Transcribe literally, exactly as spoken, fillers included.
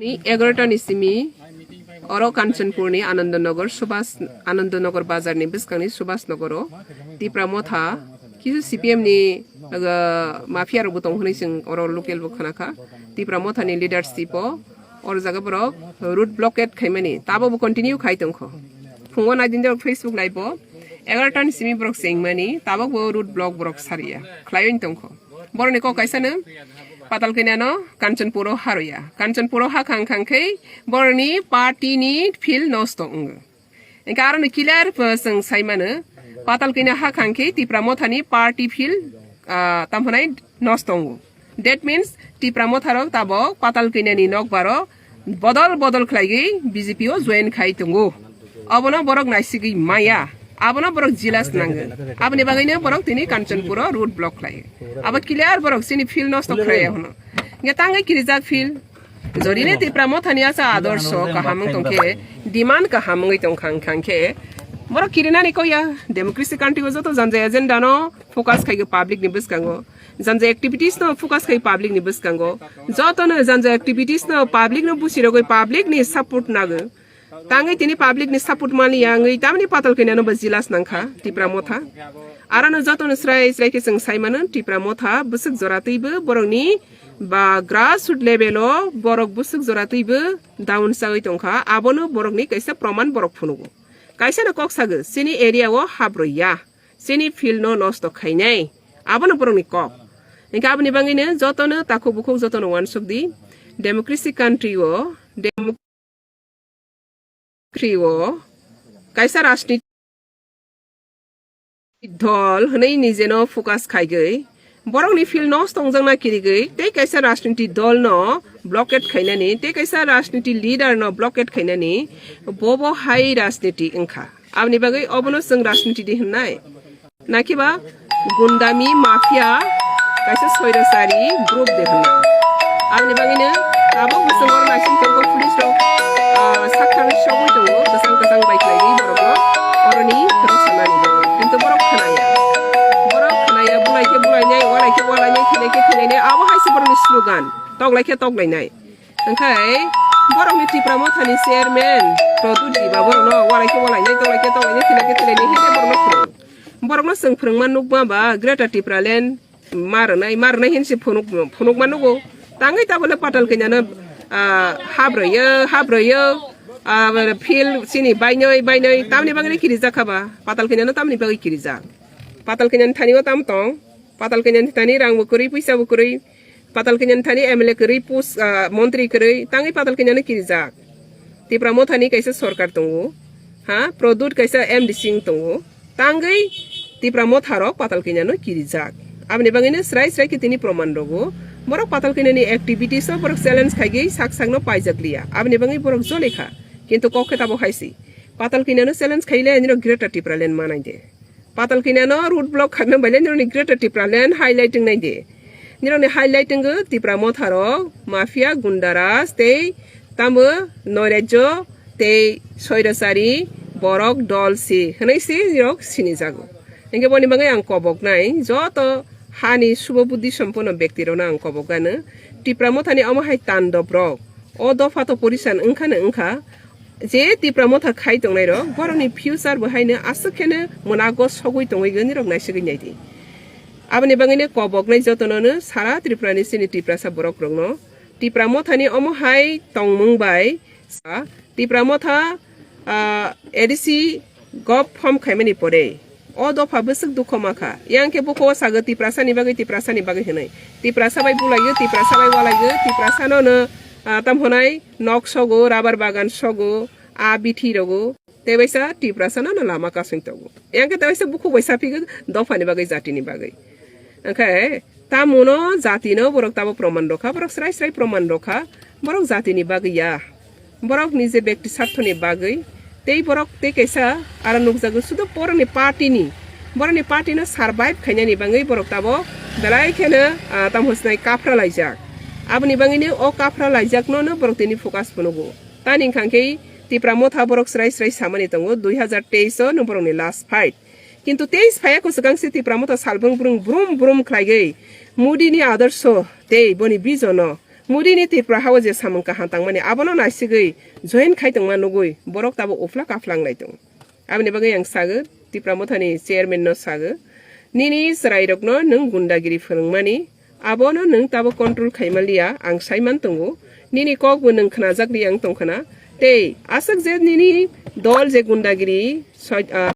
Egarota ni simi oro Kanchanpur ni Anandanagar Subhas, Anandanagar bazar ni bwskang ni Subhas Nagar o Tipra Motha kisu C P M ni, uh, mafia rok bo tong hwnwi chwng oro local bo khna kha. Tipra Motha ni leadership o oro jaga borok road blockade khaimani, tabo bo continue khai tong kho. Phungo naidin borok Facebook live o egarota ni simi borok chengmani, tabok bo road block borok sariya khlaiwi tong kho. Borokni kok kaisa no Patalkanya no Kanchanpur o haroya. Kanchanpur o hakhang khang khe borokni party ni field nosto wngo. Engkhe aroni clear, uh, chwng sai mano, Patalkanya hakhang khe Tipra Motha ni party field, uh, tamphwnai nosto wngo. That means Tipra Motha rok tabok Patalkanya ni nokbar o bodol bodol khlaigwi B J P o join khai tongo. Abono borok naisigwi maya. Abono borok jealous nango. Aboni bagwino borok tini Kanchanpur o road block khlai. Abo clear borok chini field nosto khlaiya hwno. Nge tangwi kirijak field. Jorine Tipra Motha ni asa adorsho kaham wng tong khe, demand kaham wngwi tong khang khang khe. Borok kirinani koya, democracy country o joto janjai agenda no focus khai public ni bwskango. Janjai activities no focus khai public ni bwskango. Joto no janjai activities no public no busi rogwi public ni support nago. Tangwi tini public ni support mani ya wngwi tamni Patalkanya no bo jealous nangkha Tipra Motha. Arano joto no srai srai khe chwng sai mano Tipra Motha bwswk jora twibo borok ni ba grassroot level o borok bwswk jora twibo down chawi tongkha, abono borok ni kaisa proman borok phunugo. Kaisa no kok sago chini area o habroi ya, chini field no nosto khainai, abono borok ni kok. Hinkhe aboni bagwi no joto no takhuk bukhuk joto no uansuk di, democracy country o, dem- Kri o kaisa rajniti dol hwnwi nijeno focus khaigwi borokni field no tongjakna kirigwi tei kaisa rajniti dol no blockade khainani tei kaisa rajniti leader no blockade khainani bobo hai rajniti wngkha. Aboni bagwi obono chwng rajniti di hwnnai. Nakiba gundami mafia kaisa soirasari group de hwnna. Aboni bagwino tabuk bwskango naising tongo police rok, ah, sakthang sogwi tongo, kwchang kwchang bai khlaiwi borokno oroni rwchapnani bagwi. Kintu borok khnaya. Borok khnaya, bulai khe bulainai, walai khe walainai, thilai khe thilainai, abo hai se borokni slogan. Toklai khe toklainai. Hwnkhe borokni Tipra Mothani chairman Pradyot Deba borokno walai khe walainai, toklai khe toklainai, thilai khe thilainai hinwi borokno phwrwngo. Borokno chwng phwrwngma nukma ba Greater Tipraland ma rwnai, ma rwnai hinwi se phunuk-, phunukma nugo. Tangwi tabole Patalkanyano, ah, hap rwio, hap rwio, ah, field chini bainoi, bainoi, tamni bagwino kirijak kha ba? Patalkanyano tamni bagwi kirijak? Patalkanyani thani o tamo tong? Patalkanyani thani rang bo kwrwi, puisa bo kwrwi. Patalkanyani thani M L A kwrwi, pus-, ah, montri kwrwi, tangwi Patalkanyano kirijak. Tipra Mothani kaisa sorkar tongo, ha, Pradyot kaisa M D C wng tongo, tangwi Tipra Motharok Patalkanyano kirijak. Aboni bagwino srai srai khe tini proman rogo, borok Patalkanyani activities o borok challenge khaigwi sak sakno paijak liya, aboni bagwi borok jole kha, kintu kok khe tabuk hai se. Patalkanyano challenge khaile nini Greater Tipraland manai de. Patalkanyano road block khaima baile nirokni Greater Tipraland highlight wngnai de. Nirokni highlight wngkha Tipra Motharok, mafia, gundaraj tei tamo noirajyo tei soirasari borok dol si hwnwi se nirok sinijago. Hinkhe boni bagwi ang koboknai joto hani subo buddhi somponno bektirokno ang kobokgano. Tipra Mothani omo hai tandobrok o dopha to porisan wngkhano wngkha. Je Tipra Motha khai tongnairok, borokni future bo haino aswk kheno mwnago sogwi tongwi gwnirok naisigwi naidi. Aboni bagwino koboknai jotonono sara Tripurani chini Tiprasa borokrokno Tipra Mothani omo hai tongmung bai sa Tipra Motha, ah, A D C gov form khaimani pore. O dopha bwswk dukho ma kha. Yang khe bukhuo sago Tiprasani bagwi, Tiprasani bagwi hwnwi. Tiprasa bai bulaio, Tiprasa bai walaio, Tiprasano no, ah, tam hwnai nok sogo, rubber bagan sogo, a bithi rogo. Tei baisa Tiprasano no lama kasung tongo. Yang khe tei baisa bukhuk bai saphigo dophani bagwi, jatini bagwi. Hwnkhe tamuno jatino borok tabo proman rokha, borok srai srai proman rokha, borok jatini bagwi ya. Borok nije bekti sarthoni bagwi tei borok tei kaisa aro nukjago sudu borokni party ni, borokni party no survive khainani bagwi borok tabo belai kheno, ah, tamo hwnwi kaphra laijak. Aboni bagwino o kaphra laijakno no borok tini focus phunugo. Tani wngkha khe Tipra Motha borok srai srai samani tongo, dui hazar teis o no borokni last fight. Kintu teis phaiya kwchwkang se Tipra Motha salbrum brum brum brum khlaigwi Modi ni adorsho tei boni vision no Modi ni Tripura hao je samung kaham tangmani abono naisigwi join khai tongma nugwi borok tabo ufla kafla wnglai tongo. Aboni bagwi ang sago, Tipra Mothani chairman no sago, nini chwrairokno nwng gundagiri phwrwngmani, abono nwng tabo control khaima liya, ang saiman tongo. Nini kokbo nwng khnajakli ang tongkhana. Tei aswk je nini dol je gundagiri soi-, ah,